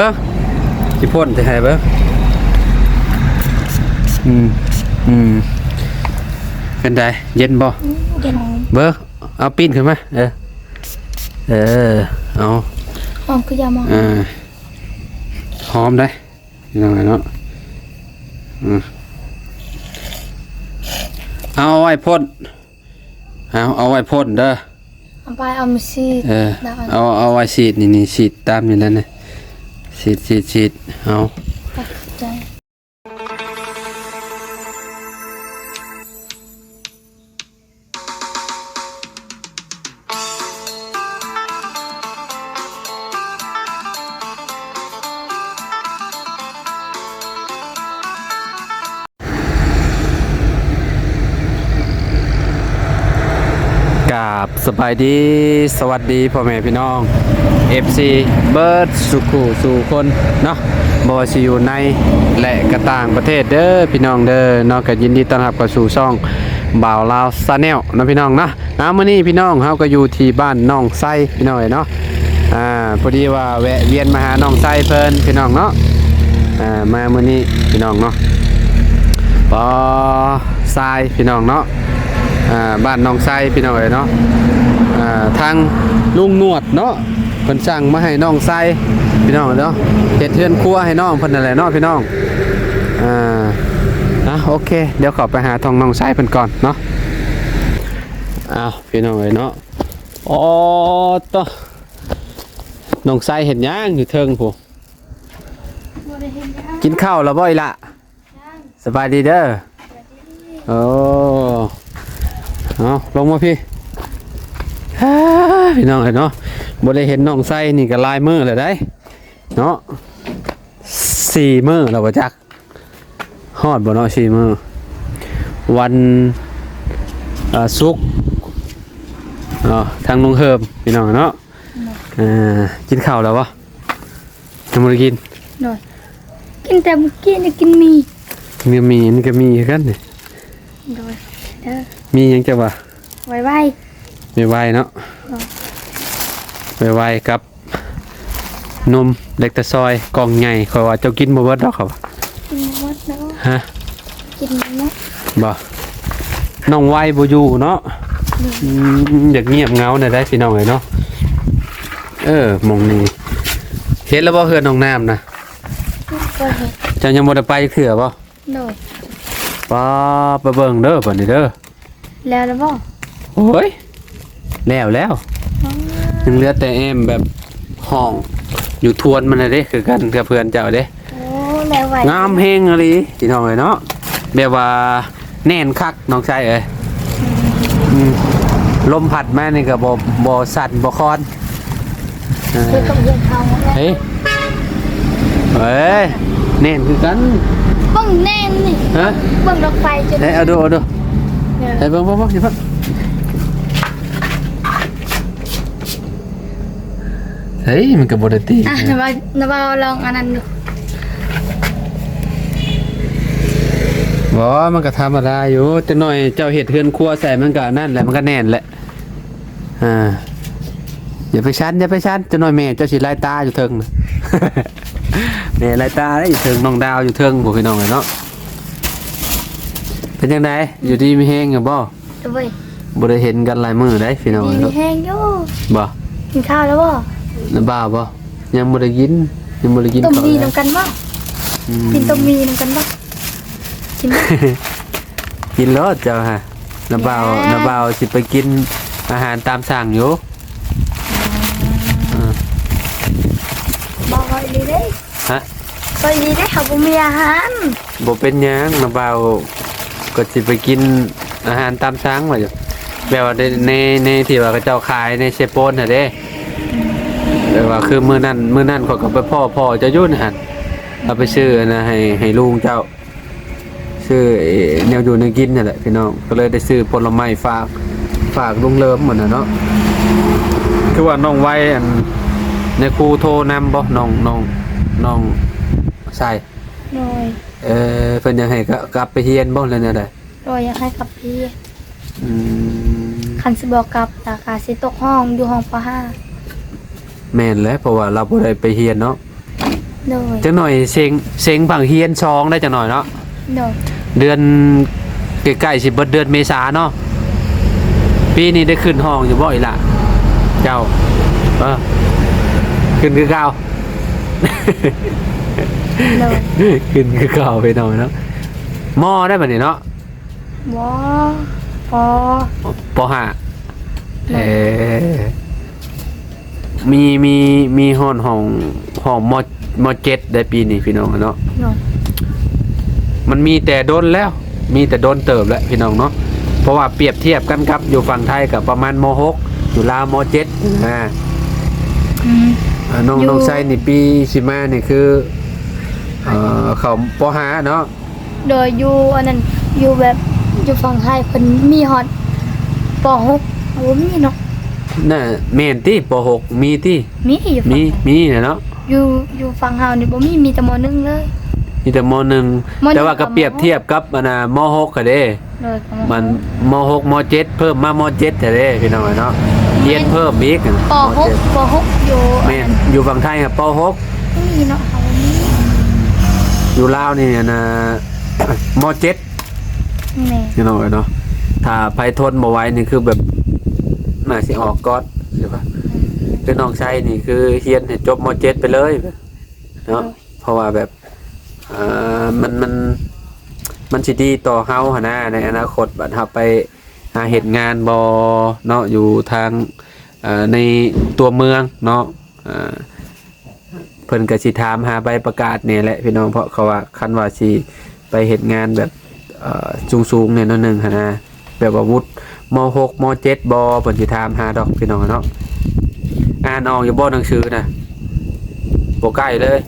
ເອີ ຊິພົ້ນຊິໃຫ້ເບິ່ງ. ອືມ ອືມ ເປັນໃດ ເຢັນບໍ່? ອືມ ເຢັນ. ເບິ່ງ ເອົາປີ້ນຂຶ້ນມາ. ເອີ ເອີ ເອົາ ຫອມຄືຢາໝອງ. ເອີ ຫອມເດ້ ພີ່ນ້ອງເອີຍເນາະ. ອືມ ເອົາ ເອົາໄວ້ພົ້ນ. ເອົາ ເອົາໄວ້ພົ້ນເດີ. ເອົາໄປ ເອົາມາສີດ. ເອີ ເອົາ ເອົາໄວ້ສີດ ນີ້ ນີ້ ສີດຕາມນີ້ແຫຼະ ນີ້ ສີດ ສີດ ສີດ. ເອົາ ຂອບໃຈ. ກາບສະບາຍດີ ສະຫວັດດີພໍ່ແມ່ພີ່ນ້ອງ ເອັຟຊີ ເບິດສູ່ຄູ່ສູ່ຄົນເນາະ ບໍ່ວ່າຊິຢູ່ໃນ ແລະ ກະຕ່າງປະເທດເດີພີ່ນ້ອງເດີເນາະ. ກະຍິນດີຕ້ອນຮັບເຂົ້າສູ່ຊ່ອງບ່າວລາວ Channel ເນາະພີ່ນ້ອງເນາະ. ເອົາ ມື້ນີ້ພີ່ນ້ອງ ເຮົາກໍຢູ່ທີ່ບ້ານໜອງໄຊພີ່ນ້ອງເອີຍເນາະ. ອ່າ ພໍດີວ່າແວະວຽນມາຫາໜອງໄຊເພິ່ນພີ່ນ້ອງເນາະ. ອ່າ ມາມື້ນີ້ພີ່ນ້ອງເນາະ ປາຊາຍພີ່ນ້ອງເນາະ. ອ່າ ບ້ານໜອງໄຊພີ່ນ້ອງເອີຍເນາະ. ອ່າ ທາງລຸງໜວດເນາະ ເພິ່ນສັ່ງມາໃຫ້ໜອງໄຊພີ່ນ້ອງເນາະ ເຮັດເຮືອນຄົວໃຫ້ນ້ອງເພິ່ນນັ້ນແຫຼະເນາະພີ່ນ້ອງ. ອ່າ ອ່ະ ໂອເຄ ດຽວເຂົ້າໄປຫາທາງໜອງໄຊເພິ່ນກ່ອນເນາະ. ອ້າວ ພີ່ນ້ອງເອີຍເນາະ. ອໍ ໂຕ ນ້ອງໄຊເຮັດຫຍັງຢູ່ເທິງພຸ້ນ? ບໍ່ໄດ້ເຮັດຫຍັງ. ກິນເຂົ້າແລ້ວບໍ່ອີ່ຫຼະ? ຍັງ. ສະບາຍດີເດີ. ສະບາຍດີ. ໂອ້ ເອົາ ລົງມາພີ້. ອ້າ ພີ່ນ້ອງເອີຍເນາະ ບໍ່ໄດ້ເຫັນນ້ອງໄຊນີ້ກໍຫຼາຍມື້ແລ້ວໃດເນາະ ສີ່ມື້ແລ້ວບໍ່ຈັກ. ຮອດບໍ່ເນາະ ສີ່ມື້ ວັນ ເອີ ສຸກເນາະ. ທາງລຸງເຮີມພີ່ນ້ອງເນາະ. ເອີ ກິນເຂົ້າແລ້ວບໍ່? ຍັງບໍ່ໄດ້ກິນ. ໂດຍ ກິນແຕ່ມື້ກີ້ນີ້ ກິນໝີ່. ມີໝີ່ ອັນນີ້ກໍໝີ່ຄືກັນນີ້. ໂດຍ ເດີ ໝີ່ຫຍັງເຈົ້າວ່າ? ໄວໆ ໄວໆເນາະ. ໂດຍ ໄວໆກັບ ນົມເລັກຕາຊອຍກ່ອງໃຫຍ່ ຂ້ອຍວ່າເຈົ້າກິນບໍ່ເບິດດອກ ເຂົາວ່າ. ກິນບໍ່ເບິດດອກ. ຮະ? ກິນບໍ່ເບິດ. ບໍ່ ນ້ອງໄວບໍ່ຢູ່ເນາະ. ອືມ ຢາກງຽບເຫງົາແດ່ໃດ໋ພີ່ນ້ອງເອີຍເນາະ. ເອີ ໝ່ອງນີ້ ເຫັນແລ້ວບໍ່ ເຮືອນນ້ອງນ້ຳນະ? ບໍ່ເຫັນ. ເຈົ້າຍັງບໍ່ໄດ້ໄປເທື່ອບໍ່? ໂດຍ. ປ້າ ໄປເບິ່ງເດີ ບັດນີ້ເດີ. ແລ້ວແລ້ວບໍ່? ໂອ້ຍ ແລ້ວແລ້ວ. ອໍ ຍັງເຫຼືອແຕ່ແອ້ມແບບຫ້ອງຢູ່ທວນມັນນະເດ້ ຄືກັນກັບເພື່ອນເຈົ້າເດ້. ໂອ້ ແລ້ວໄວ ງາມແຮງອີ່ຫຼີພີ່ນ້ອງເອີຍເນາະ ແບບວ່າແໜ້ນຄັກນ້ອງຊາຍເອີຍ. ອືມ ອືມ ລົມພັດມານີ້ກໍບໍ່ ບໍ່ສັ່ນບໍ່ຄອນ. ເອີ ຄືກັບເຮືອນເຮົາ. ເຮີ້ຍ ເອີຍ ແໜ້ນຄືກັນ. ເບິ່ງແໜ້ນນີ້. ຮະ? ເບິ່ງດອກໄຟຈົນ ເອີ ເອົາດູ ເອົາດູ. ເອີ ໃຫ້ເບິ່ງ ເບິ່ງ ເບິ່ງ ເບິ່ງ. ເຮີ້ຍ ມັນກໍບໍ່ໄດ້ຕີ. ອ່ະ ນະບ່າວ ນະບ່າວລອງອັນນັ້ນດູ. ບໍ່ ມັນກໍທຳມະດາຢູ່ ຈັກໜ້ອຍເຈົ້າເຮັດເຮືອນຄົວໃສ່ ມັນກໍອັນນັ້ນແຫຼະ ມັນກໍແໜ້ນແຫຼະ. ອ່າ ຢ່າໄປຊັນ ຢ່າໄປຊັນ ຈັກໜ້ອຍແມ່ເຈົ້າຊິລາຍຕາຢູ່ເທິງນະ. ແມ່ລາຍຕາເດ້ ຢູ່ເທິງ ນ້ອງດາວຢູ່ເທິງພຸ້ນ ພີ່ນ້ອງເອີຍເນາະ. ເປັນຈັ່ງໃດ ຢູ່ດີມີແຮງຢູ່ບໍ່? ໂດຍ. ບໍ່ໄດ້ເຫັນກັນຫຼາຍມື້ໃດ໋ພີ່ນ້ອງເນາະ. ມີແຮງຢູ່. ບໍ່ ກິນຂ້າວແລ້ວບໍ່? ນ້າບ່າວບໍ່? ຍັງບໍ່ໄດ້ກິນ ຍັງບໍ່ໄດ້ກິນ. ຕົ້ມໝີ່ນຳກັນບໍ່? ອືມ ກິນຕົ້ມໝີ່ນຳກັນບໍ່? ກິນບໍ່? ກິນໂລດເຈົ້າຫະ. ນ້າບ່າວ ນ້າບ່າວຊິໄປກິນອາຫານຕາມສັ່ງຢູ່. ອ່າ ບອກວ່າອີ່ຫຼີເດ້. ຮະ? ກໍອີ່ຫຼີເດ້ ເຮົາບໍ່ມີອາຫານ. ບໍ່ເປັນຫຍັງ ນ້າບ່າວກໍຊິໄປກິນອາຫານຕາມສັ່ງວ່າຢູ່ ແບບວ່າໃນ ໃນ ໃນທີ່ວ່າເຂົາເຈົ້າຂາຍໃນເຊໂປນຫັ້ນເດ້. ແບບວ່າຄືມື້ນັ້ນ ມື້ນັ້ນຂ້ອຍກໍໄປພໍ້ພໍ່ເຈົ້າຢູ່ຫັ້ນ ເອົາໄປຊື້ອັນນັ້ນໃຫ້ ໃຫ້ລຸງເຈົ້າ ຊື້ແນວຢູ່ແນວກິນຫັ້ນແຫຼະພີ່ນ້ອງ ກໍເລີຍໄດ້ຊື້ຜົນລະໄມ້ຝາກ ຝາກລຸງເລີມຫັ້ນນະເນາະ. ຄືວ່ານ້ອງໄວ ອັນ ນາຍຄູໂທນຳບໍ່ ນ້ອງ ນ້ອງ ນ້ອງຊາຍ? ໂດຍ. ເອີ ເພິ່ນຢາກໃຫ້ ກະ ກັບໄປຮຽນບໍ່ ຫຼືແນວໃດ? ໂດຍ ຢາກໃຫ້ກັບໄປຮຽນ. ອືມ ຄັນຊິບໍ່ກັບ ລະກະຊິຕົກຫ້ອງ ຢູ່ຫ້ອງ ປໍຫ້າ. ແມ່ນແຫຼະ ເພາະວ່າລາວບໍ່ໄດ້ໄປຮຽນເນາະ. ໂດຍ ຈັກໜ່ອຍເສັງ ເສັງພັກຮຽນສອງໄດ້ຈັກໜ່ອຍເນາະ. ໂດຍ ເດືອນໃກ້ໆຊິເບິດເດືອນເມສາເນາະ. ປີນີ້ໄດ້ຂຶ້ນຫ້ອງຢູ່ບໍ່ອີ່ຫຼ້າເຈົ້າ? ເອີ ຂຶ້ນຄືເກົ່າ. ໂດຍ ຂຶ້ນຄືເກົ່າ ພີ່ນ້ອງເນາະ. ມໍໄດ້ບັດນີ້ເນາະ. ບໍ່ ປໍ ປໍຫ້າ. ໂດຍ ເອີ ມີ ມີ ມີຮອດຫ້ອງ ຫ້ອງ ມໍ ມໍເຈັດໄດ້ປີນີ້ ພີ່ນ້ອງເນາະ. ໂດຍ ມັນມີແຕ່ດົນແລ້ວ ມີແຕ່ດົນເຕີບແລ້ວ ພີ່ນ້ອງເນາະ. ເພາະວ່າປຽບທຽບກັນກັບຢູ່ຝັ່ງໄທກໍປະມານມໍຫົກ ຢູ່ລາວມໍເຈັດ. ອ່າ ອືມ ອ່າ ນ້ອງ ຢູ່ ນ້ອງໄຊນີ້ປີຊິມານີ້ຄື ເອີ ເຂົ້າປໍຫ້າເນາະ. ໂດຍ ຢູ່ອັນນັ້ນ ຢູ່ແບບ ຢູ່ຝັ່ງໄທເພິ່ນມີຮອດປໍຫົກ ບໍ່ມີເນາະ. ນະ ແມ່ນຕິ ປໍຫົກມີຕິ? ມີຢູ່ ມີ ຝັ່ງໄທ ມີແຫຼະເນາະ. ຢູ່ ຢູ່ຝັ່ງເຮົານີ້ບໍ່ມີ ມີແຕ່ມໍໜຶ່ງເລີຍ. ມີແຕ່ມໍໜຶ່ງ ມໍໜຶ່ງ ແຕ່ວ່າກໍປຽບທຽບກັບອັນນ່າມໍຫົກຫັ້ນເດ້. ໂດຍ ກໍມໍຫົກ ມັນມໍຫົກມໍເຈັດ ເພີ່ມມາມໍເຈັດແທ້ເດ້ ພີ່ນ້ອງເອີຍເນາະ. ຮຽນເພີ່ມອີກ ປໍຫົກ ປໍຫົກຢູ່ ແມ່ນ ອັນນັ້ນ ຢູ່ຝັ່ງໄທຫັ້ນປໍຫົກ ນີ້ເນາະ ເຮົາມີ ຢູ່ລາວນີ້ອັນນ່າມໍເຈັດ. ແມ່ນ ພີ່ນ້ອງເອີຍເນາະ. ຖ້າໃຜທົນບໍ່ໄຫວນີ້ຄືແບບໜ້າຊິອອກກ່ອນ ຄືວ່າ ອືມ ຄືນ້ອງໄຊນີ້ຄືຮຽນໃຫ້ຈົບມໍເຈັດໄປເລີຍເນາະ. ໂດຍ ເພາະວ່າແບບ ເອີ ມັນ ມັນ ມັນຊິດີຕໍ່ເຮົາຫັ້ນນະ ໃນອະນາຄົດ ບັດເຮົາໄປຫາເຮັດງານບໍ່ເນາະ ຢູ່ທາງ ເອີ ໃນຕົວເມືອງເນາະ. ເອີ ເພິ່ນກໍຊິຖາມຫາໃບປະກາດນີ້ແຫຼະ ພີ່ນ້ອງ. ເພາະເຂົາວ່າ ຄັນວ່າຊິໄປເຮັດງານແບບ ເອີ ສູງໆແດ່ໜ້ອຍໜຶ່ງຫັ້ນນະ ແບບວ່າວຸດມໍຫົກມໍເຈັດບໍ່ ເພິ່ນຊິຖາມຫາດອກ ພີ່ນ້ອງເນາະ. ອ່ານອອກຢູ່ບໍ່ໜັງສືນະ? ບໍ່ໃກ້ເລີຍ.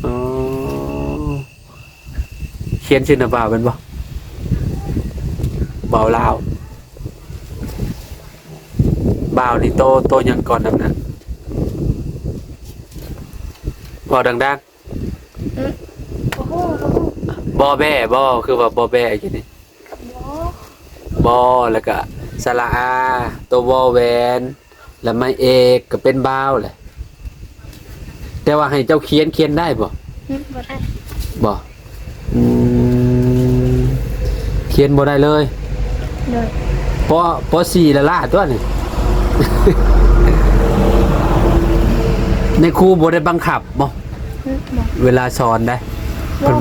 ອໍ ຂຽນຊື່ນະບ່າວແມ່ນບໍ່? ບ່າວລາວ. ບ່າວນີ້ໂຕ ໂຕຫຍັງກ່ອນນຳນະ? ເວົ້າດັງໆ. ອືມ ບໍ່ຮູ້ ບໍ່ຮູ້. ບໍ່ແບ້ບໍ່? ຄືວ່າບໍ່ແບ້ຢູ່ນີ້. ບໍ່ ບໍ່ ແລ້ວກະສະຫຼະອາ ໂຕວໍແຫວນ ແລ້ວໄມ້ເອກ ກໍເປັນບ່າວແຫຼະ. ແຕ່ວ່າໃຫ້ເຈົ້າຂຽນ ຂຽນໄດ້ບໍ່? ອືມ ບໍ່ໄດ້. ບໍ່? ອືມ ຂຽນບໍ່ໄດ້ເລີຍ. ໂດຍ ປໍ ປໍສີ່ລະລະຕົວນີ້. ໃນຄູບໍ່ໄດ້ບັງຄັບບໍ່? ອືມ ບໍ່. ເວລາສອນໄດ໋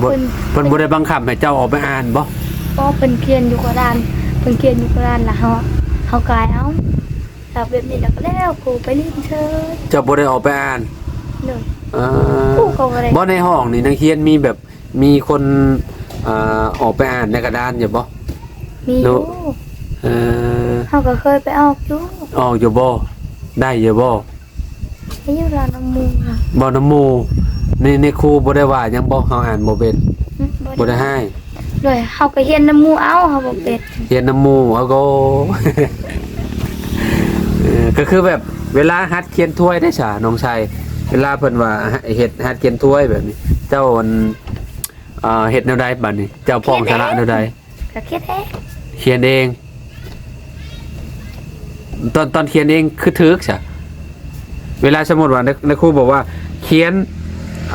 ບໍ່ ເພິ່ນບໍ່ ເພິ່ນ ເພິ່ນບໍ່ໄດ້ບັງຄັບໃຫ້ເຈົ້າອອກໄປອ່ານບໍ່? ບໍ່ ເພິ່ນຂຽນຢູ່ກະດານ ເພິ່ນຂຽນຢູ່ກະດານ ແລ້ວເຮົາ ເຮົາກາຍເອົາ ແລ້ວແບບນີ້ ແລ້ວກໍແລ້ວ ຄູໄປຫຼິ້ນເຊີຍ. ເຈົ້າບໍ່ໄດ້ອອກໄປອ່ານ? ໂດຍ. ເອີ ຄູກໍບໍ່ໄດ້. ບໍ່ ໃນຫ້ອງນີ້ນັກຮຽນມີແບບ ມີຄົນ ເອີ ອອກໄປອ່ານໃນກະດານຢູ່ບໍ່? ມີຢູ່. ເອີ ເຮົາກໍເຄີຍໄປອອກຢູ່. ອອກຢູ່ບໍ່? ໄດ້ຢູ່ບໍ່? ໄດ້ຢູ່ລາວນຳໝູ່. ເວົ້ານຳໝູ່ ໃນ ໃນຄູບໍ່ໄດ້ວ່າຫຍັງບໍ່? ເຮົາອ່ານບໍ່ເປັນ. ອືມ ບໍ່ ບໍ່ໄດ້ ໄດ້ຮ້າຍ. ໂດຍ ເຮົາກໍຮຽນນຳໝູ່ເອົາ ເຮົາບໍ່ເປັນ. ຮຽນນຳໝູ່ເອົາກໍ ເອີ ກໍຄືແບບເວລາຫັດຂຽນທວຍໄດ້ສາ ນ້ອງໄຊ? ເວລາເພິ່ນວ່າເຮັດ ຫັດຂຽນທວຍແບບນີ້ ເຈົ້າ ອັນ ເຮັດແນວໃດບາດນີ້? ເຈົ້າຜ່ອງສະຫຼະແນວໃດ? ກໍຂຽນເອງ. ຂຽນເອງ. ຕອນ ຕອນຂຽນເອງຄືຖືກຊະ? ເວລາສົມມຸດວ່າ ນາຍ ນາຍຄູບອກວ່າ ຂຽນ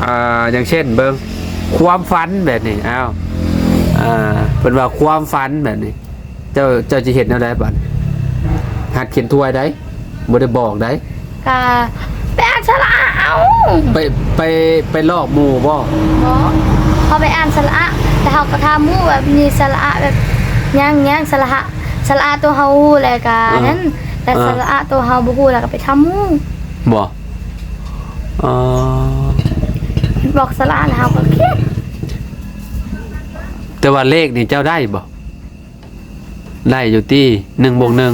ອ່າ ຢ່າງເຊັ່ນ ເບິ່ງ ຄວາມຝັນແບບນີ້ ອ້າວ ອ່າ ເພິ່ນວ່າຄວາມຝັນແບບນີ້ ເຈົ້າ ເຈົ້າຈະເຮັດແນວໃດບາດ? ຫັດຂຽນທວຍໃດ໋ ບໍ່ໄດ້ບອກໃດ໋. ກະໄປອ່ານສະຫຼະອາເອົາ. ໄປ ໄປ ໄປລອກໝູ່ບໍ່? ບໍ່ ເຮົາໄປອ່ານສະຫຼະອາ ແລ້ວເຮົາກໍຖາມໝູ່ແບບມີສະຫຼະອາແບບຫຍັງຫຍັງ ສະຫຼະອາ ສະຫຼະອາໂຕເຮົາຮູ້ແລ້ວກະ ອ່າ ນັ້ນ ແລ້ວ ອ່າ ສະຫຼະອາໂຕເຮົາບໍ່ຮູ້ແລ້ວກໍໄປຖາມໝູ່. ບໍ່? ອໍ ບອກສະຫຼະອາແລ້ວເຮົາກໍຂຽນ. ແຕ່ວ່າເລກນີ້ເຈົ້າໄດ້ບໍ່? ໄດ້ຢູ່ຕິ ໜຶ່ງບວກໜຶ່ງ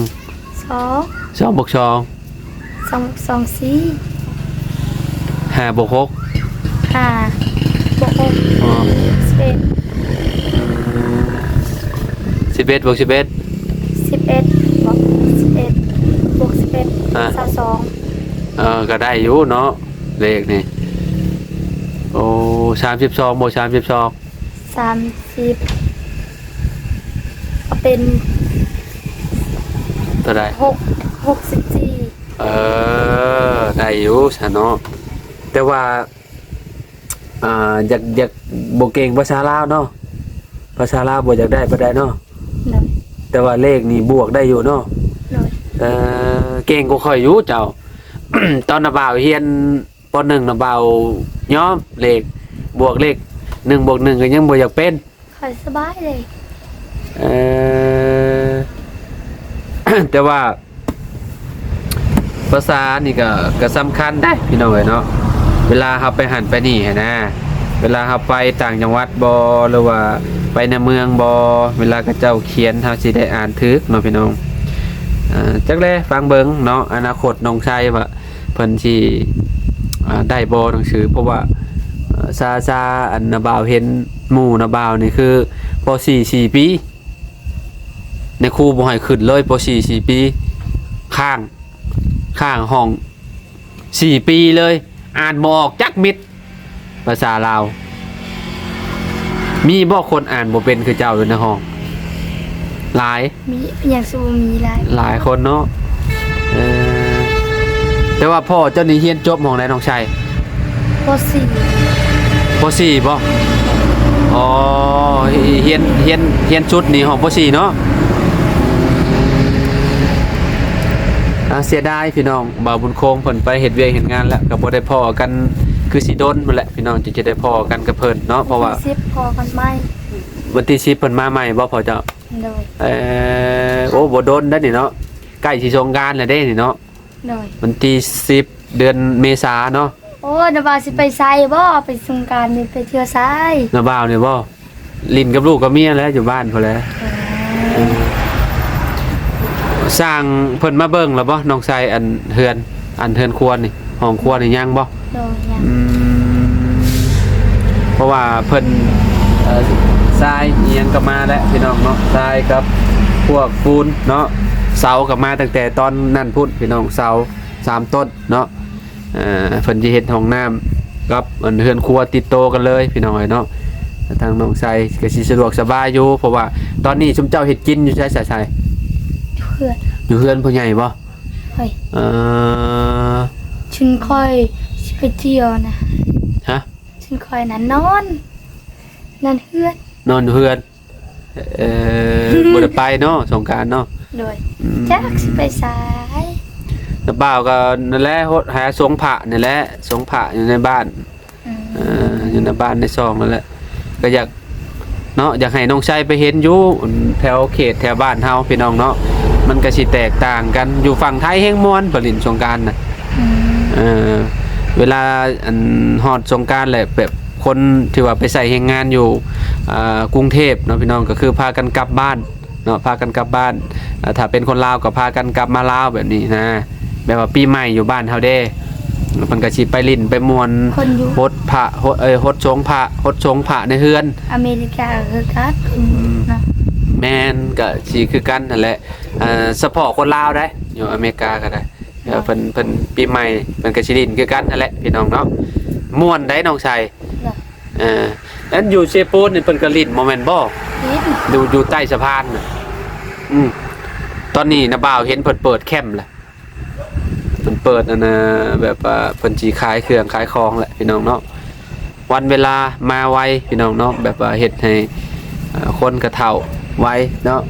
ສອງ ສອງບວກສອງ ສອງ ສອງ ສີ່ ຫ້າບວກຫົກ ຫ້າບວກຫົກ ອໍ ສິບເອັດ ສິບເອັດບວກສິບເອັດ ສິບເອັດບວກສິບເອັດບວກສິບເອັດ ອ່າ ຊາວສອງ. ເອີ ກໍໄດ້ຢູ່ເນາະ ເລກນີ້. ໂອ້ ສາມສິບສອງບວກສາມສິບສອງ ສາມສິບ ເປັນເທົ່າໃດ? ຫົກ ຫົກສິບສີ່. ເອີ ໄດ້ຢູ່ຊະເນາະ ແຕ່ວ່າ ອ່າ ຢາກ ຢາກ ບໍ່ເກັ່ງພາສາລາວເນາະ, ພາສາລາວບໍ່ຢາກໄດ້ປານໃດເນາະ. ໂດຍ. ແຕ່ວ່າເລກນີ້ບວກໄດ້ຢູ່ເນາະ. ໂດຍ. ເອີ ເກັ່ງກວ່າຂ້ອຍຢູ່ເຈົ້າ. ຕອນນ້າບ່າວຮຽນ ປໍໜຶ່ງ ນ້າບ່າວຍອມເລກ ບວກເລກ ໜຶ່ງບວກໜຶ່ງ ກໍຍັງບໍ່ຢາກເປັນ. ຂ້ອຍສະບາຍເລີຍ. ເອີ ແຕ່ວ່າ ພາສານີ້ກໍ ກໍສຳຄັນໄດ໋ພີ່ນ້ອງເອີຍເນາະ. ເວລາເຮົາໄປຫັ້ນໄປນີ້ຫັ້ນນະ, ເວລາເຮົາໄປຕ່າງຈັງຫວັດບໍ ຫຼືວ່າໄປໃນເມືອງບໍ, ເວລາເຂົາເຈົ້າຂຽນ ເຮົາຊິໄດ້ອ່ານຖືກເນາະພີ່ນ້ອງ. ເອີ ຈັກແລ ຟັງເບິ່ງເນາະ, ອະນາຄົດນ້ອງໄຊວ່າເພິ່ນຊິ ອ່າ ໄດ້ບໍ່ໜັງສື. ເພາະວ່າ ເອີ ຊາ ຊາ ອັນນ້າບ່າວເຫັນໝູ່ນ້າບ່າວນີ້ຄື ປໍສີ່ ສີ່ປີ ນາຍຄູບໍ່ໃຫ້ຂຶ້ນເລີຍ ປໍສີ່ ສີ່ປີ ຄ້າງ ຄ້າງຫ້ອງສີ່ປີເລີຍ ອ່ານບໍ່ອອກຈັກເມັດ ພາສາລາວ. ມີບໍ່ຄົນອ່ານບໍ່ເປັນຄືເຈົ້າຢູ່ໃນຫ້ອງ? ຫຼາຍ. ມີ ຍັງຊິບໍ່ມີຫຼາຍ ຫຼາຍຄົນເນາະ. ເອີ ແຕ່ວ່າພໍ່ເຈົ້ານີ້ຮຽນຈົບຫ້ອງໃດນ້ອງໄຊ? ປໍສີ່ ປໍສີ່ບໍ? ອໍ ຮຽນ ຮຽນ ຮຽນສຸດນີ້ຫ້ອງປໍສີ່ເນາະ. ອ່າ ເສຍດາຍພີ່ນ້ອງ, ບ່າວບຸນຄົງເພິ່ນໄປເຮັດວຽກເຮັດງານແລ້ວ ກໍບໍ່ໄດ້ພໍ້ກັນ ຄືຊິດົນພຸ້ນແຫຼະພີ່ນ້ອງ ຈຶ່ງຈະໄດ້ພໍ້ກັນກັບເພິ່ນເນາະ. ເພາະວ່າ ວັນທີສິບພໍ້ກັນໃໝ່. ວັນທີສິບເພິ່ນມາໃໝ່ບໍພໍ່ເຈົ້າ? ໂດຍ. ເອີ ໂອ້ ບໍ່ດົນໄດ໋ນີ້ເນາະ, ໃກ້ຊິສົງການແລ້ວເດ້ນີ້ເນາະ. ໂດຍ. ວັນທີສິບ ເດືອນເມສາເນາະ. ໂອ້ ນ້າບ່າວຊິໄປໃສບໍ? ໄປສົງການນີ້ໄປທ່ຽວໃສ? ນ້າບ່າວນີ້ບໍ? ຫຼິ້ນກັບລູກກັບເມຍແຫຼະ ຢູ່ບ້ານພຸ້ນແຫຼະ. ເອີ ຊ່າງເພິ່ນມາເບິ່ງແລ້ວບໍ ນ້ອງໄຊ? ອັນເຮືອນ ອັນເຮືອນຄົວນີ້ ຫ້ອງຄົວນີ້ຍັງບໍ? ໂດຍ ຍັງ. ອືມ ເພາະວ່າເພິ່ນ ເອີ ຊາຍອີ່ຫຍັງກໍມາແລ້ວພີ່ນ້ອງເນາະ, ຊາຍກັບພວກປູນເນາະ, ເສົາກໍມາຕັ້ງແຕ່ຕອນນັ້ນພຸ້ນພີ່ນ້ອງ, ເສົາສາມຕົ້ນເນາະ. ເອີ ເພິ່ນຈະເຮັດຫ້ອງນ້ຳກັບອັນເຮືອນຄົວຕິດໂຕກັນເລີຍພີ່ນ້ອງເອີຍເນາະ. ທາງນ້ອງໄຊກໍຊິສະດວກສະບາຍຢູ່ ເພາະວ່າຕອນນີ້ຊຸມເຈົ້າເຮັດກິນຢູ່ໃສ? ໃສ ໃສ? ຢູ່ເຮືອນ. ຢູ່ເຮືອນພໍ່ໃຫຍ່ບໍ? ໂດຍ. ເອີ ຊຸມຂ້ອຍຊິໄປທ່ຽວນະ. ຮະ? ຊຸມຂ້ອຍນະນອນ ນອນເຮືອນ. ນອນຢູ່ເຮືອນ. ເອີ ບໍ່ໄດ້ໄປເນາະ ສົງການເນາະ. ໂດຍ. ອືມ ຈັກຊິໄປໃສ. ນ້າບ່າວກໍນັ້ນແຫຼະ ຫົດຫາສົງພະນີ້ແຫຼະ, ສົງພະຢູ່ໃນບ້ານ. ອືມ ເອີ ຢູ່ໃນບ້ານໃນຊ່ອງນັ້ນແຫຼະ. ກໍຢາກເນາະ ຢາກໃຫ້ນ້ອງໄຊໄປເຫັນຢູ່ແຖວເຂດແຖວບ້ານເຮົາພີ່ນ້ອງເນາະ, ມັນກໍຊິແຕກຕ່າງກັນ. ຢູ່ຝັ່ງໄທແຮງມ່ວນ ໄປຫຼິ້ນສົງການນະ. ອືມ ເອີ ເວລາອັນຮອດສົງການແຫຼະ ແບບ ຄົນທີ່ວ່າໄປໃຊ້ແຮງງານຢູ່ ອ່າ ກຸງເທບເນາະພີ່ນ້ອງ, ກໍຄືພາກັນກັບບ້ານເນາະ, ພາກັນກັບບ້ານ. ອ່າ ຖ້າເປັນຄົນລາວກໍພາກັນກັບມາລາວແບບນີ້ນະ, ແບບວ່າປີໃໝ່ຢູ່ບ້ານເຮົາເດ້ ເພິ່ນກໍຊິໄປຫຼິ້ນໄປມ່ວນ ຄົນຢູ່ ຫົດພະ ຫົດ ເອີຍ ຫົດສົງພະ ຫົດສົງພະໃນເຮືອນ. ອາເມລິກາກໍຄືກັນ. ອືມ ເນາະ. ແມ່ນ ກໍຊິຄືກັນຫັ້ນແຫຼະ. ເອີ ສະເພາະຄົນລາວໄດ໋ ຢູ່ອາເມລິກາກໍໄດ້. ເອີ ເນາະ. ເພິ່ນ ເພິ່ນປີໃໝ່ເພິ່ນກໍຊິຫຼິ້ນຄືກັນຫັ້ນແຫຼະພີ່ນ້ອງເນາະ. ມ່ວນໄດ໋ນ້ອງໄຊ. ເນາະ. ເອີ ອັນຢູ່ເຊໂປນນີ້ເພິ່ນກໍຫຼິ້ນບໍ່ແມ່ນບໍ່? ຫຼິ້ນ. ຢູ່ ຢູ່ໃຕ້ສະພານນະ. ອືມ ຕອນນີ້ນະບ່າວເຫັນເພິ່ນເປີດແຄມແຫຼະ, ເພິ່ນເປີດອັນນ່າ ແບບວ່າເພິ່ນຊິຂາຍເຄື່ອງຂາຍຂອງແຫຼະພີ່ນ້ອງເນາະ. ວັນເວລາມາໄວພີ່ນ້ອງເນາະ, ແບບວ່າເຮັດໃຫ້ ເອີ ຄົນກໍເຖົ້າໄວເນາະ.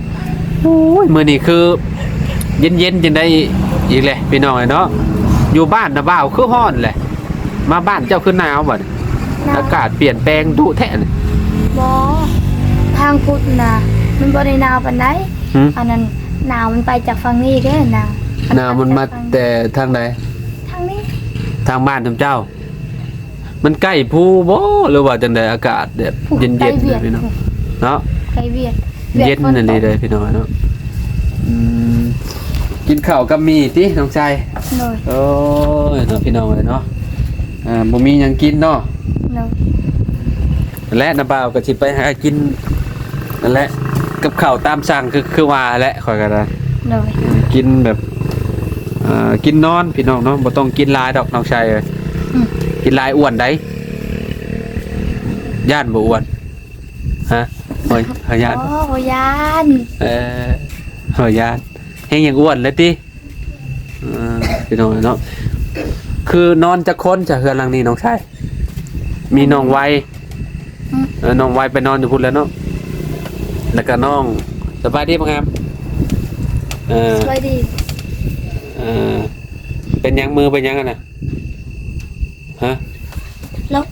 ໂອ້ຍ ມື້ນີ້ຄືເຢັນໆ ຈັ່ງໃດອີກແຫຼະພີ່ນ້ອງເອີຍເນາະ. ຢູ່ບ້ານນະບ່າວຄືຮ້ອນແຫຼະ, ມາບ້ານເຈົ້າຄືໜາວບັດນີ້. ໜາວ. ອາກາດປ່ຽນແປງດຸແທ້ນີ້. ບໍ່ ທາງພຸ້ນນະ ມັນບໍ່ໄດ້ໜາວປານໃດ. ຫື? ອັນນັ້ນໜາວມັນໄປຈາກຝັ່ງນີ້ເດ້ ໜາວ. ໜາວມັນມາແຕ່ທາງໃດ? ທາງນີ້ ທາງບ້ານຂອງເຈົ້າ. ມັນໃກ້ພູບໍ່ ຫຼືວ່າຈັ່ງໃດ? ອາກາດແບບເຢັນໆ ໃກ້ຫວຽດ ເນາະ ໃກ້ຫວຽດ ເຢັນອີ່ຫຼີເດ້ພີ່ນ້ອງເນາະ. ອືມ ກິນເຂົ້າກັບໝີ່ຕິນ້ອງຊາຍ? ໂດຍ. ໂອ້ຍເນາະ ພີ່ນ້ອງເອີຍເນາະ, ອ່າ ບໍ່ມີຫຍັງກິນເນາະ. ໂດຍ. ແລະ ນ້າບ່າວກໍຊິໄປຫາກິນນັ້ນແຫຼະ ກັບເຂົ້າຕາມສັ່ງ ຄື ຄືວ່າແຫຼະ ຂ້ອຍກໍໄດ້. ໂດຍ. ເອີ ກິນແບບ ເອີ ກິນນອນພີ່ນ້ອງເນາະ, ບໍ່ຕ້ອງກິນຫຼາຍດອກນ້ອງຊາຍເອີຍ. ອືມ ກິນຫຼາຍອ້ວນໃດ໋. ຢ້ານບໍ່ອ້ວນ? ຮະ? ໂອ້ຍ ເຮົາຢ້ານ. ໂອ້ ບໍ່ຢ້ານ. ເອີ ເຮົາຢ້ານ. ແຮງຢາກອ້ວນແລ້ວຕິ? ເອີ ພີ່ນ້ອງເນາະ, ຄືນອນຈັກຄົນຈະເຮືອນຫຼັງນີ້ນ້ອງຊາຍ? ມີນ້ອງໄວ ອືມ ເອີ ນ້ອງໄວໄປນອນຢູ່ພຸ້ນແລ້ວເນາະ ແລ້ວກະນ້ອງ ສະບາຍດີບັກຫາມ ເອີ ສະບາຍດີ ເອີ ເປັນຫຍັງ ມືເປັນຫຍັງຫັ້ນນະ ຮະ ລົມ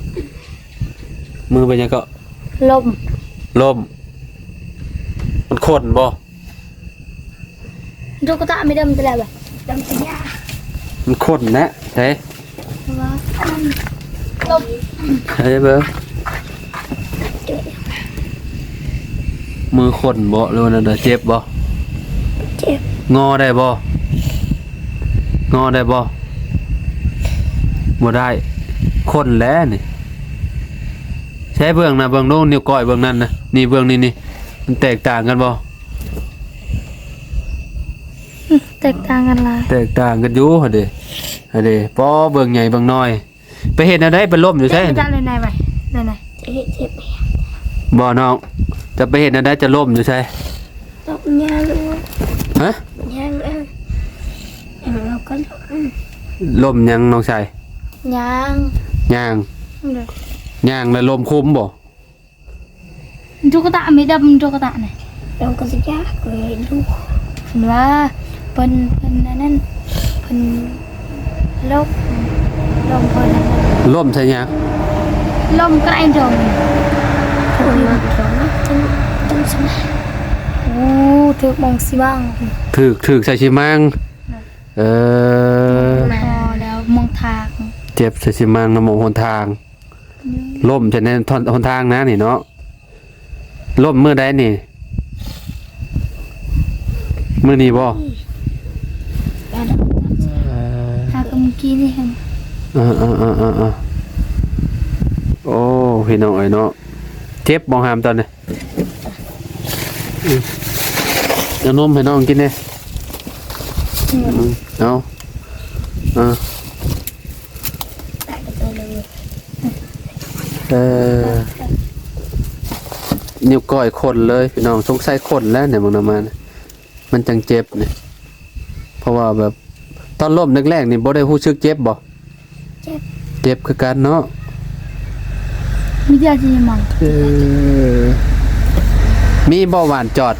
ມືເປັນຫຍັງເກາະ ລົມ ລົມ ມັນຂົນບໍ່? ດູກະຕະມີດຳຕະແລະ ດຳຕະຍາ ມັນຂົນແຫຼະເດ້ ວ່າອັນນັ້ນລົມ ໃຫ້ເບິ່ງ ມືຂົນບໍ່ ຫຼືວ່າແນວໃດ ເຈັບບໍ່? ເຈັບ ງໍໄດ້ບໍ່? ງໍໄດ້ບໍ່? ບໍ່ໄດ້ ຂົນແຫຼະນີ້ ໃຊ້ເບິ່ງນະ ເບິ່ງດູ ນິ້ວກ້ອຍເບິ່ງນັ້ນນະ ນີ້ເບິ່ງນີ້ ນີ້ ມັນແຕກຕ່າງກັນບໍ່? ອືມ ແຕກຕ່າງກັນຫຼາຍ ແຕກຕ່າງກັນຢູ່ຫັ້ນເດ ຫັ້ນເດ ປໍ ເບິ່ງໃຫຍ່ເບິ່ງນ້ອຍ ໄປເຮັດແນວໃດ ໄປລົ້ມຢູ່ໃສ? ເຈັບ ເຈັບ ເຈັບ ບໍ່ນ້ອງ ຈະໄປເຮັດແນວໃດ ຈະລົ້ມຢູ່ໃສ? ຕົກຍາງ ຮະ? ຍາງ ເອີ ເອີ ເອົາກ່ອນ ລົ້ມຫຍັງນ້ອງຊາຍ? ຍ່າງ ຍ່າງ ໂດຍ ຍ່າງແລ້ວລົ້ມຄຸມບໍ່? ດູກະຕະມີດຳ ດູກະຕະນະ ດຳກະຕະຍາກເລີຍລູກ ເພິ່ນວ່າ ເພິ່ນ ເພິ່ນອັນນັ້ນ ເພິ່ນລົມ ລົມເພິ່ນ ລົມໃສ່ຫຍັງ? ລົມກະໄດ້ດົງ ໂອ້ ຖືກມອງຊີມັງ ຖືກ ຖືກໃສ່ຊີມັງ ເອີ ພໍແລ້ວ ມອງທາງ ເຈັບໃສ່ຊີມັງນຳໝອງຫົນທາງ ອືມ ລົ້ມໃສ່ໃນຫົນທາງນະນີ້ເນາະ ລົ້ມມື້ໃດນີ້? ມື້ນີ້ບໍ່? ເອີ ຫາກະມື້ກີ້ນີ້ຫັ້ນ ເອີໆໆ ໂອ້ ພີ່ນ້ອງເອີຍເນາະ ເຈັບບໍ່ຫາມຕອນນີ້? ອືມ ເອົານົມໃຫ້ນ້ອງກິນແດ່ ອືມ ເອົາ ເອີ ເອີ ນິ້ວກ້ອຍຂົນເລີຍພີ່ນ້ອງ ສົງໄສຂົນແລ້ວນີ້ ເບິ່ງນຳມາ ມັນຈັ່ງເຈັບນີ້ ເພາະວ່າແບບ ຕອນລົ້ມແລກໆນີ້ບໍ່ໄດ້ຮູ້ສຶກເຈັບບໍ່? ເຈັບ ເຈັບຄືກັນເນາະ ມີແຕ່ທີ່ມັນ ເອີ ມີບໍ່ຫວ່ານຈອດ?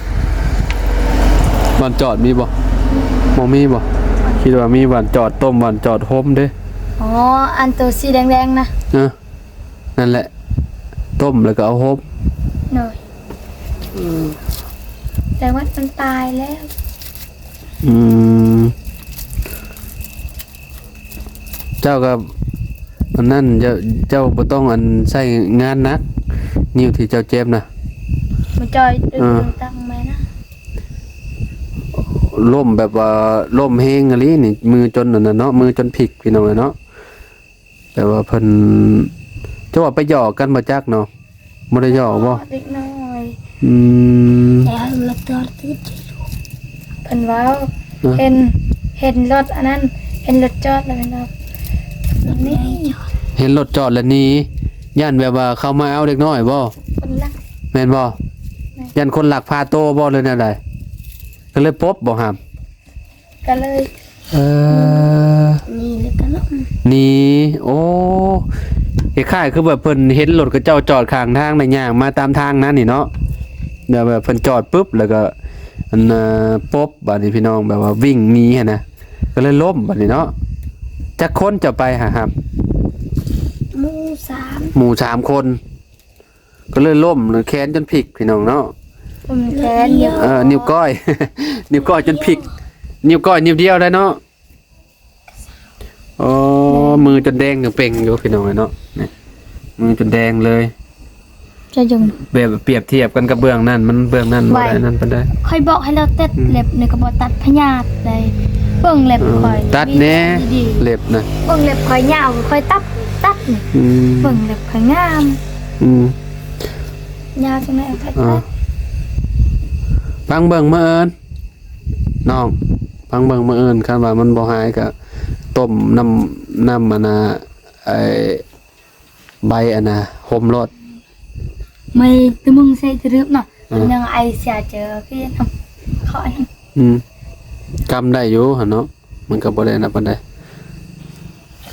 ຫວ່ານຈອດມີບໍ່? ບໍ່ມີບໍ່? ຄິດວ່າມີຫວ່ານຈອດ ຕົ້ມຫວ່ານຈອດ ໂຮມເດ້ ອໍ ອັນໂຕສີແດງໆນະ ເອີ ນັ້ນແຫຼະ ຕົ້ມແລ້ວກໍເອົາໂຮມ ໂດຍ ອືມ ແຕ່ວ່າມັນຕາຍແລ້ວ ອືມ ເຈົ້າກໍອັນນັ້ນ ເຈົ້າ ເຈົ້າບໍ່ຕ້ອງອັນໃຊ້ງານໜັກ ນິ້ວທີ່ເຈົ້າເຈັບນະ ມາຈ່ອຍ ເອີ ຕັ້ງແມ່ນະ ລົ້ມແບບວ່າລົ້ມແຮງອີ່ຫຼີນີ້ ມືຈົນອັນນັ້ນເນາະ ມືຈົນພິກ ພີ່ນ້ອງເອີຍເນາະ ແຕ່ວ່າເພິ່ນ ຈະວ່າໄປຫຍອກກັນບໍ່ຈັກເນາະ ບໍ່ໄດ້ຫຍອກບໍ່? ເດັກນ້ອຍ ອືມ ແຕ່ເຮົາລະຈອດຕື່ນ ເພິ່ນເວົ້າ ເອີ ເຫັນ ເຫັນລົດອັນນັ້ນ ເຫັນລົດຈອດແລ້ວເພິ່ນວ່າ ນີ້ ເຫັນລົດຈອດແລ້ວໜີ ຢ້ານແບບວ່າເຂົາມາເອົາເດັກນ້ອຍບໍ່? ຄົນລັກ ແມ່ນບໍ່? ແມ່ນ ຢ້ານຄົນລັກພາໂຕບໍ່ ຫຼືແນວໃດ? ກໍເລີຍປົບບໍ່ຫາມ? ກໍເລີຍ ເອີ ໜີແລ້ວກໍລົງ ໜີ ໂອ້ ຄ້າຍໆຄືແບບເພິ່ນເຫັນລົດເຂົາເຈົ້າຈອດຂ້າງທາງ ແລ້ວຍ່າງມາຕາມທາງນັ້ນນີ້ເນາະ ແລ້ວແບບເພິ່ນຈອດປຶບ ແລ້ວກໍ ອັນ ປົບ ບາດນີ້ພີ່ນ້ອງ ແບບວ່າວິ່ງໜີຫັ້ນນະ ກໍເລີຍລົ້ມບາດນີ້ເນາະ ຈັກຄົນເຈົ້າໄປຫາຫຳ? ໝູ່ສາມ ໝູ່ສາມຄົນ ກໍເລີຍລົ້ມ ແຂນຈົນພິກພີ່ນ້ອງເນາະ ອືມ ແຂນ ເອີ ນິ້ວກ້ອຍ ນິ້ວກ້ອຍຈົນພິກ ນິ້ວກ້ອຍນິ້ວດຽວໄດ້ເນາະ ໂອ້ ມືຈົນແດງເປັງຢູ່ພີ່ນ້ອງເອີຍເນາະ ນີ້ ມືຈົນແດງເລີຍ ຈະຍົງ ແບບປຽບທຽບກັນກັບເບື້ອງນັ້ນ ມັນເບື້ອງນັ້ນບໍ່ໄດ້ນັ້ນປານໃດ ຂ້ອຍບອກໃຫ້ລາວຕັດ ອືມ ເລັບນີ້ກໍບໍ່ຕັດ ພະຍາດໄດ໋ ເບິ່ງເລັບຂ້ອຍ ເອີ ຕັດແດ່ ມີແຕ່ດີໆ ເລັບນະ ເບິ່ງເລັບຂ້ອຍຍາວ ຂ້ອຍຕັດ ຕັດນີ້ ອືມ ເບິ່ງເລັບຂ້ອຍງາມ ອືມ ຍາວຈັ່ງໃດ ເອົາໄປ ອ່າ ຕັດ ຟັງເບິ່ງມື້ອື່ນ ນ້ອງ ຟັງເບິ່ງມື້ອື່ນ ຄັນວ່າມັນບໍ່ຫາຍກໍຕົ້ມນ້ຳ ນ້ຳອັນນ່າ ໄອ້ ໃບອັນນ່າ ຫົ່ມໂລດ ໄມ້ຕະມຸງໃສ່ຕະລຶບເນາະ ເອີ ຍັງໄອເສຍເຈີ ຄືເນາະ ເຄາະ ອືມ ກຳໄດ້ຢູ່ຫັ້ນເນາະ ມັນກໍບໍ່ໄດ້ອັນນັ້ນປານໃດ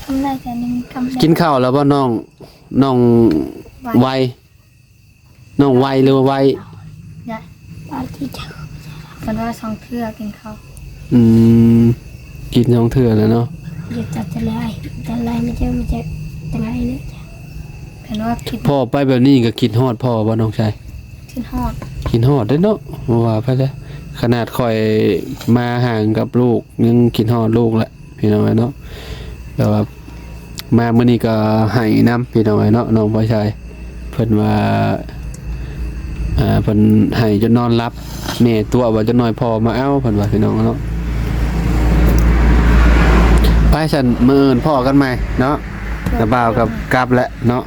ກຳໄດ້ ແຕ່ນີ້ມັນກຳໄດ້ ກິນເຂົ້າແລ້ວບໍ່ນ້ອງ? ນ້ອງໄວ ໄວ ນ້ອງໄວ ຫຼືວ່າໄວ? ໄດ້ ເພິ່ນວ່າສອງເທື່ອກິນເຂົ້າ. ອືມ ກິນສອງເທື່ອແລ້ວເນາະ. ຈະ ຈະ ຈະໄລ່ ຈະໄລ່ ມັນຈະ ມັນຈະ ຈະໄລ່ເລີຍ. ເພິ່ນວ່າຄິດ ພໍ່ໄປແບບນີ້ກໍຄິດຮອດພໍ່ບໍ່ ນ້ອງຊາຍ? ຄິດຮອດ ຄິດຮອດເດ້ເນາະ ບໍ່ວ່າໄປເດ້. ຂະໜາດຂ້ອຍມາຫ່າງກັບລູກ ຍັງຄິດຮອດລູກແຫຼະ ພີ່ນ້ອງເອີຍເນາະ. ແຕ່ວ່າມາມື້ນີ້ກໍໄຫ້ນຳ ພີ່ນ້ອງເອີຍເນາະ ນ້ອງພອຍຊາຍ. ເພິ່ນວ່າ ອ່າ ເພິ່ນໄຫ້ຈົນນອນຫຼັບ ແມ່ຕົວະວ່າຈັກໜ້ອຍພໍ່ມາເອົາ ເພິ່ນວ່າ ພີ່ນ້ອງເນາະ. ໄປຊັ້ນ ມື້ອື່ນພໍ້ກັນໃໝ່ເນາະ. ນ້າບ່າວກໍກັບແລ້ວເນາະ.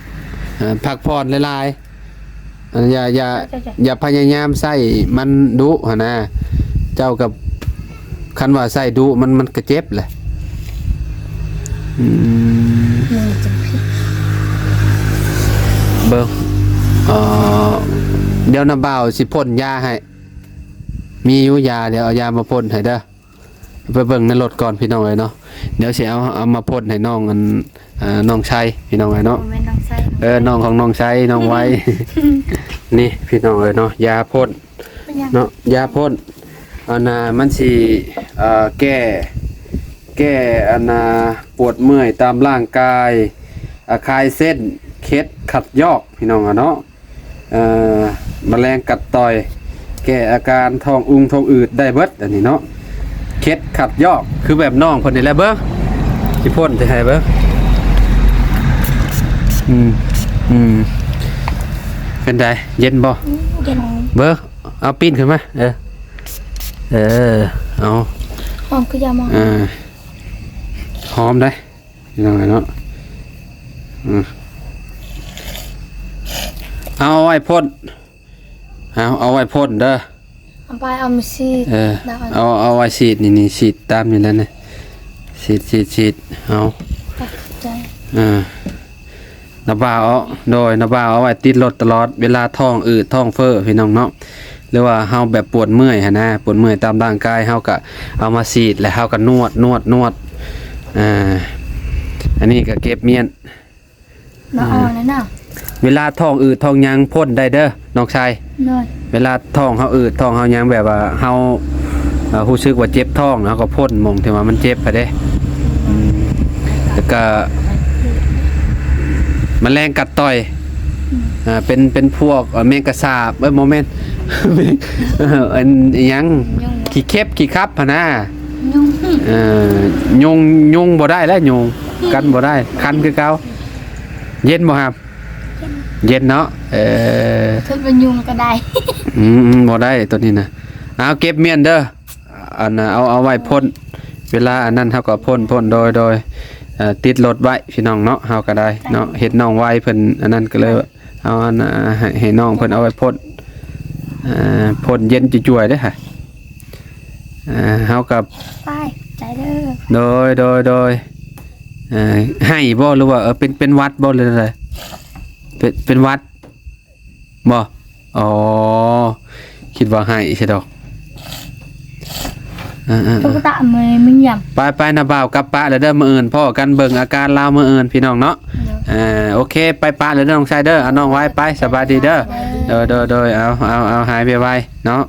ເອີ ພັກຜ່ອນຫຼາຍໆ ອັນ ຢ່າ ຢ່າ ຢ່າພະຍາຍາມໃຊ້ມັນດຸຫັ້ນນະ. ເຈົ້າກັບ ຄັນວ່າໃຊ້ດຸ ມັນ ມັນກະເຈັບແຫຼະ. ອືມ ເບິ່ງ ເອີ ດຽວນ້າບ່າວຊິພົ່ນຢາໃຫ້. ມີຢູ່ຢາ ດຽວເອົາຢາມາພົ່ນໃຫ້ເດີ. ໄປເບິ່ງໃນລົດກ່ອນ ພີ່ນ້ອງເອີຍເນາະ. ດຽວຊິເອົາ ເອົາມາພົ່ນໃຫ້ນ້ອງ ອັນ ອ່າ ນ້ອງໄຊ ພີ່ນ້ອງເອີຍເນາະ. ບໍ່ແມ່ນນ້ອງໄຊ ເອີ ນ້ອງຂອງນ້ອງໄຊ ນ້ອງໄວ ນີ້ ພີ່ນ້ອງເອີຍເນາະ ຢາພົ່ນ ເປັນຫຍັງ ເນາະ ຢາພົ່ນ ອັນນ່າ ມັນຊິ ເອີ ແກ້ ແກ້ ອັນນ່າ ປວດເມື່ອຍຕາມຮ່າງກາຍ ອາ ຄາຍເສັ້ນ ເຂັດ ຂັດຍອກ ພີ່ນ້ອງເນາະ. ເອີ ມະແລງກັດຕ່ອຍ ແກ້ອາການທ້ອງອຸງທ້ອງອືດໄດ້ເບິດ ອັນນີ້ເນາະ. ເຂັດຂັດຍອກ ຄືແບບນ້ອງເພິ່ນນີ້ແຫຼະ. ເບິ່ງ ຊິພົ່ນໃສ່ໃຫ້ເບິ່ງ. ອືມ ອືມ ເປັນໃດ ເຢັນບໍ່? ອືມ ເຢັນ. ເບິ່ງ ເອົາປີ້ນຂຶ້ນມາ ເອີ ເອີ ເອົາ ຫອມຄືຢາໝໍ. ເອີ ຫອມໄດ໋ ພີ່ນ້ອງເອີຍເນາະ. ອືມ ເອົາໄວ້ພົ່ນ ເອົາ ເອົາໄວ້ພົ່ນເດີ. ເອົາໄປ ເອົາມາສີດ ເອີ ເອົາ ເອົາໄວ້ສີດ ນີ້ ນີ້ ສີດຕາມນີ້ແຫຼະ ນີ້ ສີດ ສີດ ສີດ ເອົາ ຂອບໃຈ. ເອີ ນ້າບ່າວເອົາ ໂດຍ ນ້າບ່າວເອົາໄວ້ຕິດລົດຕະຫຼອດ ເວລາທ້ອງອືດທ້ອງເຟີ້ ພີ່ນ້ອງເນາະ. ຫຼືວ່າເຮົາແບບປວດເມື່ອຍຫັ້ນນະ ປວດເມື່ອຍຕາມຮ່າງກາຍ ເຮົາກະເອົາມາສີດ ແລ້ວເຮົາກະນວດ ນວດ ນວດ. ອ່າ ອັນນີ້ກະເກັບມ້ຽນ ເນາະ ອ່າ ເອົາແລ້ວເນາະ. ເວລາທ້ອງອືດທ້ອງຫຍັງພົ່ນໄດ້ເດີ ນ້ອງຊາຍ. ໂດຍ ເວລາທ້ອງເຮົາອືດ ທ້ອງເຮົາຫຍັງ ແບບວ່າເຮົາ ເອີ ຮູ້ສຶກວ່າເຈັບທ້ອງ ເຮົາກໍພົ່ນໝ່ອງທີ່ວ່າມັນເຈັບຫັ້ນເດ້. ອືມ ແລ້ວກໍ ມະແລງກັດຕ່ອຍ ອືມ ເປັນ ເປັນພວກ ເອີ ແມງກະສາບ ເອີ ບໍ່ແມ່ນ ແມງ ເອີ ອັນຫຍັງ ຍຸງ ຂີ້ເຂັບຂີ້ຂັບຫັ້ນນະ. ຍຸງ ເອີ ຍຸງ ຍຸງບໍ່ໄດ້ແລ້ວ ຍຸງກັນບໍ່ໄດ້ ຄັນຄືເກົ່າ. ເຢັນບໍ່? ເຢັນ ເຢັນເນາະ. ເອີ ເພິ່ນວ່າຍຸງກໍໄດ້. ອືມ ອືມ ບໍ່ໄດ້ໂຕນີ້ນະ. ເອົາ ເກັບມ້ຽນເດີ ອັນນ່າ ເອົາ ເອົາໄວ້ພົ່ນ ເວລາອັນນັ້ນເຮົາກໍພົ່ນ ພົ່ນ ໂດຍ ໂດຍ ເອີ ຕິດລົດໄວ້ ພີ່ນ້ອງເນາະ. ເຮົາກໍໄດ້ເນາະ ເຮັດນ້ອງໄວເພິ່ນອັນນັ້ນກໍເລີຍ ເອົາອັນ ໃຫ້ ໃຫ້ນ້ອງເພິ່ນເອົາໄວ້ພົ່ນ ເອີ ພົ່ນເຢັນຈວຍໆເດ້ຫະ. ເອີ ເຮົາກໍ ໄປ ໃຈເດີ. ໂດຍ ໂດຍ ໂດຍ. ເອີ ໄຫ້ບໍ່ ຫຼືວ່າ ເອີ ເປັນ ເປັນຫວັດບໍ່ ຫຼືໃດ? ເປັນ ເປັນຫວັດບໍ່? ອໍ ຄິດວ່າໄຫ້ຊະດອກ. ເອີໆໆ ຕຸກຕາເມຍມີຫຍັງ? ໄປໆ ນ້າບ່າວກັບປະແລ້ວເດີ ມື້ອື່ນພໍ້ກັນ ເບິ່ງອາການລາວມື້ອື່ນ ພີ່ນ້ອງເນາະ. ໂດຍ ເອີ ໂອເຄ ໄປປະແລ້ວເດີ ນ້ອງຊາຍເດີ. ເອົາ ນ້ອງໄວໄປ ສະບາຍດີເດີ. ໂດຍ ໂດຍ ໂດຍ ເອົາ ເອົາ ເອົາ ຫາຍໄວໆເນາະ.